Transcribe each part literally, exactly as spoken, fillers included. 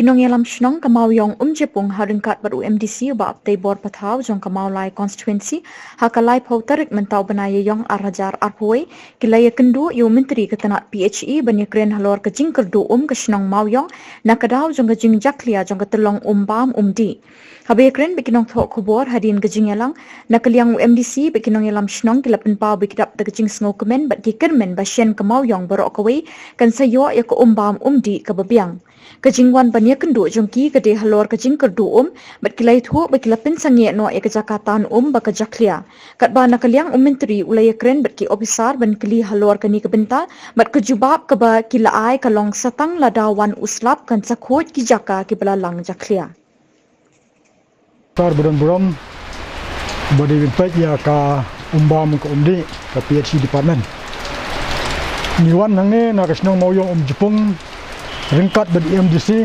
Ki nongïalam shnong ka Mawïong Umjapung ha ryngkat bad u M D C u Bah Abteibor Pathaw jong ka Mawlai constituency, ha ka laiphew tarik mynta u bnai Ïaiong ar hajar arphew wei, ki la ïakynduh ïa u Myntri ka tnat P H E ban ïakren halor ka jingkyrduh um ka shnong Mawïong na ka daw jong ka jingjakhlia jong ka tyllong um bam um dih. Haba ïakren bad ki nongthoh khubor hadien ka jingïalang, na ka liang u M D C bad ki nongïalam shnong ki la pynpaw ba ki dap da ka jingsngewkmen bad ki kyrmen ba shen ka Mawïong baroh kawei kan sa ïoh ïa ka um bam um dih kaba biang. Ka jingwan ban ïakynduh jong ki ka dei halor ka jingkyrduh um, bad ki la ïathuh ba ki la pynsangeh noh ïa ka jaka tan um ba ka jakhlia. Katba na ka liang u Myntri u la ïakren bad ki ophisar ban kylli halor kane ka bynta, bad ka jubab kaba ki la ai ka long sa tang lada wan u slap kan sa khuid ki jaka kiba la lang jakhlia. Sir Budon Burom, ba dei ban peit ïa ka um bam ka um dih ka P H E department. Ngi wan hangne na ka shnong Mawïong Umjapung ryngkat bad i M D C.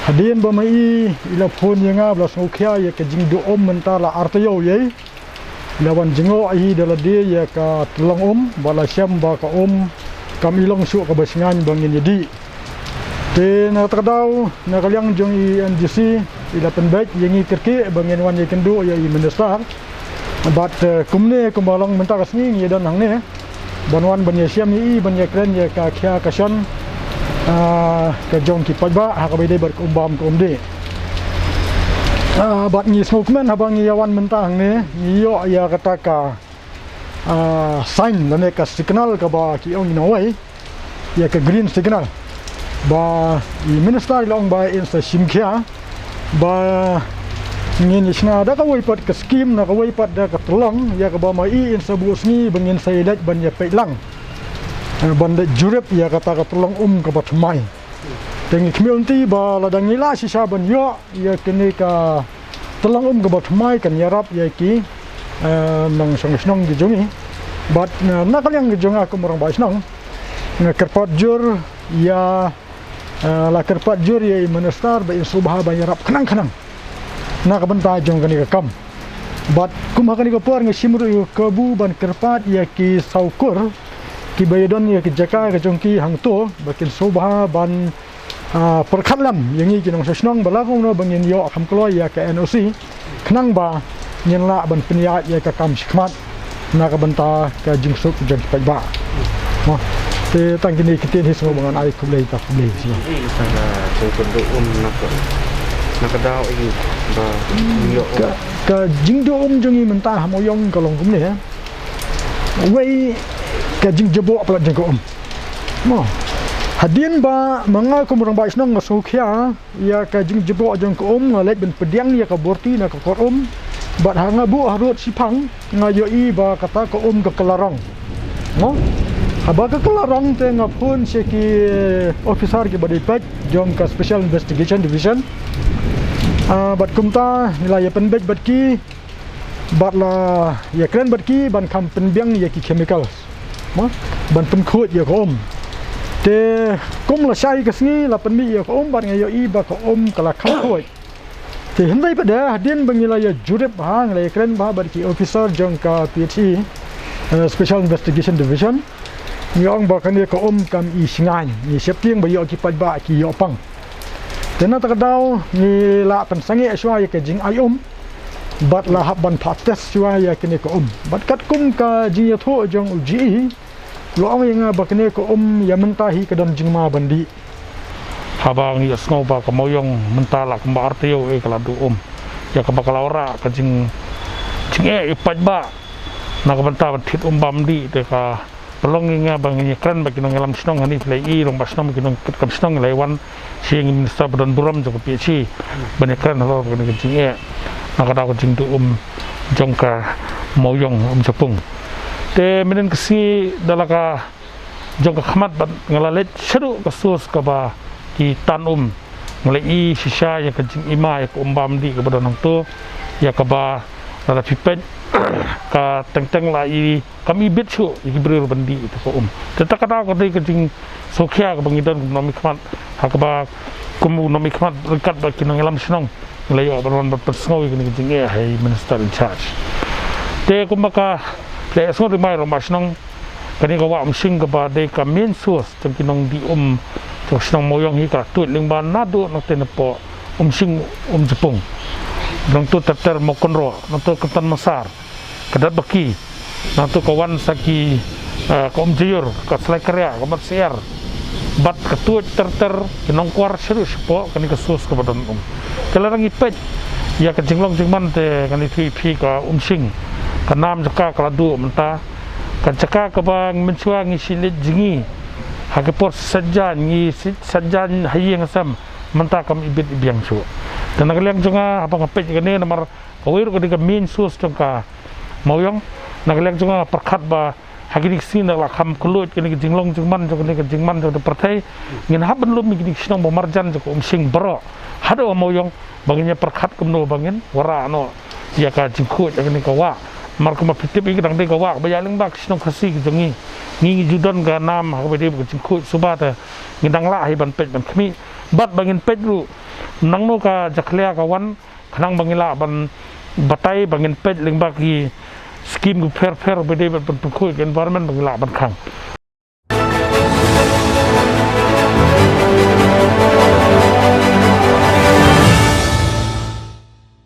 Hadien ba ma i i la phone ïa nga ba la sngewkhia ïa ka jingduh um mynta la ar taïew ïa i. La wan jngoh hi da lade ïa ka tyllong um, ba la shem ba ka um kam i long shuh kaba shngaiñ ba ngin ïa dih. Te na kata ka daw, na ka liang jong i M D C i la pynbeit ïa ngi kyrkieh ba ngin wan ïakynduh ïa i minister. Bad, eh, kumne kumba long mynta ka sngi ngi ïa don hangne ban wan ban ïashem ïa i, ban ïakren ïa ka khia ka shon, ah, ka jong ki paidbah ha kaba ïadei bad ka um bam ka um dih. Ah, bad ngi sngewkmen haba ngi ïa wan mynta hangne ngi ïoh ïa kata ka, ah, sign lane ka signal kaba ki ong ïa nongwei, ïa ka green signal. Ba i minister i la ong ba in sa shim khia ba ngin ïa shna da kawei pat ka scheme na kawei pat da ka tyllong ïa kaba ma i in sa buh sngi ba ngin sa ïaleit ban ïa peit lang, eh, ban leit jurip ïa kata ka tyllong um kaba thymmai. Te ngi khmih lynti ba lada ngi lah shisha ban ïoh ïa kane ka tyllong um kaba thymmai kan ïarap ïa ki, eh, nongshong shnong ki jong ngi. Bad, eh, na ka liang ki jong nga kum u rangbah shnong, nga kyrpad jur ïa, eh, la kyrpad jur ïa i minister ba in sngewbha ban ïarap khnang khnang na ka bynta jong kane ka kam. Bad kum ha kane ka por nga shim ruh ïa ka kabu ban kyrpad ïa ki saw kur kiba ïadon ïa ki jaka ka jong ki hangto ba kin sngewbha ban, ah, pyrkhat lem ïa ngi ki nongshong shnong ba la kumno ba ngin ïoh kham kloi ïa ka N O C khnang ba ngin lah ban pynïaid ïa ka kam shakhmat na ka bynta ka jingsuk jong ki paidbah. Mo, te tang kine ki ktien hi sngewbha ngan ai khublei ta khublei sngewbha. Ka jingkyrduh um na ka, na ka daw i ba ïoh ka, ka jingduh um jong i mynta ha Mawïong ka long kumne, ha. Wei ka jingjaboh palat jong ka um. Mo. Hadien ba ma nga kum u rangbah shnong nga sngewkhia ïa ka jingjaboh jong ka um, nga leit ban pdiang ïa ka borti na ka kor um. Bad ha nga buh harud shiphang nga ïohi ba kata ka um ka kylla rong. Mo. Haba ka kylla rong te nga phone sha ki, eh, officer kiba dei peit jong ka Special Investigation Division. Ah, bad kumta ngi la ïa pynbeit bad ki bad la ïakren bad ki ban kham pynbiang ïa ki chemicals, mo, ban pynkhuid ïa ka um. Te kum la shai ka sngi la pynmih ïa ka um bad nga ïohi ba ka um ka la kham khuid. Te hynrei pat de hadien ba ngi la ïa jurip bha, ngi la ïakren bha bad ki officer jong ka P H E, eh, Special Investigation Division, ngi ong ba kane ka um kam i shngaiñ, ngi sheptieng ba ïoh ki paidbah ki ïoh pang. Te na kata ka daw ngi la pynsangeh shuwa ïa ka jingai um bad la hap ban phah test shuwa ïa kane ka um. Bad katkum ka jingïathuh jong u G E, la ong ïa nga ba kane ka um ïa mynta hi ka don jingma ban dih. Haba ngi ïohsngew ba ka Mawïong mynta la kumba ar taïew eh ka la duh um, ïa kaba ka la wanrah ka jing, jingeh i paidbah na ka bynta ban thied um bam dih, te ka pynlong ïa nga ba ngin ïakren bad ki nongïalam shnong hangne, phi la i rangbah shnong, ki nongkitkam shnong, la wan sha ïing i Minister ba don burom jong ka P H E ban ïakren halor kane ka jingeh na ka daw ka jingduh um jong ka Mawïong Umjapung. Te mynhynnin ka sngi da la ka jong ka khmat bad nga la leit shaduh ka source kaba ki tan um, nga la i shisha ïa ka jingima ïa ka um bam dih kaba don hangto, ïa kaba lada phi peit ka teng teng la i kam i bit shuh ïa ki briew ban dih ïa ka um. Te ta ka daw ka dei ka jingsngewkhia kaba ngi don kum u nongmihkhmat, ha kaba kum u nongmihkhmat ryngkat bad ki nongïalam shnong ngi la ïoh ban wan ban pynsngew ïa kane ka jingeh ha i Minister in charge. Te kumba ka leh sngew ri mai rangbah shnong, kane ka wah Umshing kaba dei ka main source jong ki nongdih um, Ka shnong Mawiong hi ka la tuid lyngba naduh nangtei napoh Umshing, Umjapung. Nangtu ter ter Mawkynroh, nangtu Kynton Massar, ka Datbaki, nangtu ka wan sa ki, eh, ka Umjaiur, ka Salai Kariah, ka Matsyiar. Bad ka tuid ter ter ki Nongkwar sha ruh shapoh kane ka source kaba don um. Te lada ngi peit ïa ka jinglong jingman te kane, tu ïa phi, ka Umshing, ka nam jaka ka la duh mynta. Ka jaka kaba mynshuwa ngi shu leit jngi ha ka por shet jan, ngi shet jan ha ïing ha sem, mynta kam ibit ibiang shuh. Te na ka liang jong nga, haba nga peit kane, namar kawei ruh ka dei ka main source jong ka Mawiong, na ka liang jong nga pyrkhat ba ha kine ki sngi na la kham kylluid kane ka jinglong jingman jong kane ka jingman jong ka pyrthei, ngin hap ban lum ïa kine ki shnong ba marjan jong ka Umshing baroh haduh ha Mawiong, ba ngin ïa pyrkhat kumno ba ngin wanrah noh ïa ka jingkhuid ïa kane ka wah. Namar kumba phi tip hi, ka dang dei ka wah kaba ïaid lyngba ki shnong Khasi ki jong ngi. Ngi ngi ju don ka nam ha kaba ïadei bad ka jingkhuid suba, te ngi dang lah hi ban peit ban khmih. Bad ba ngin peit ruh nangno ka jakhlia ka wan, khnang ba ngin lah ban batai, ba ngin peit lyngba ki skim ki pher pher ba ïadei bad ban pynkhuid ka environment, ba ngin lah ban khang.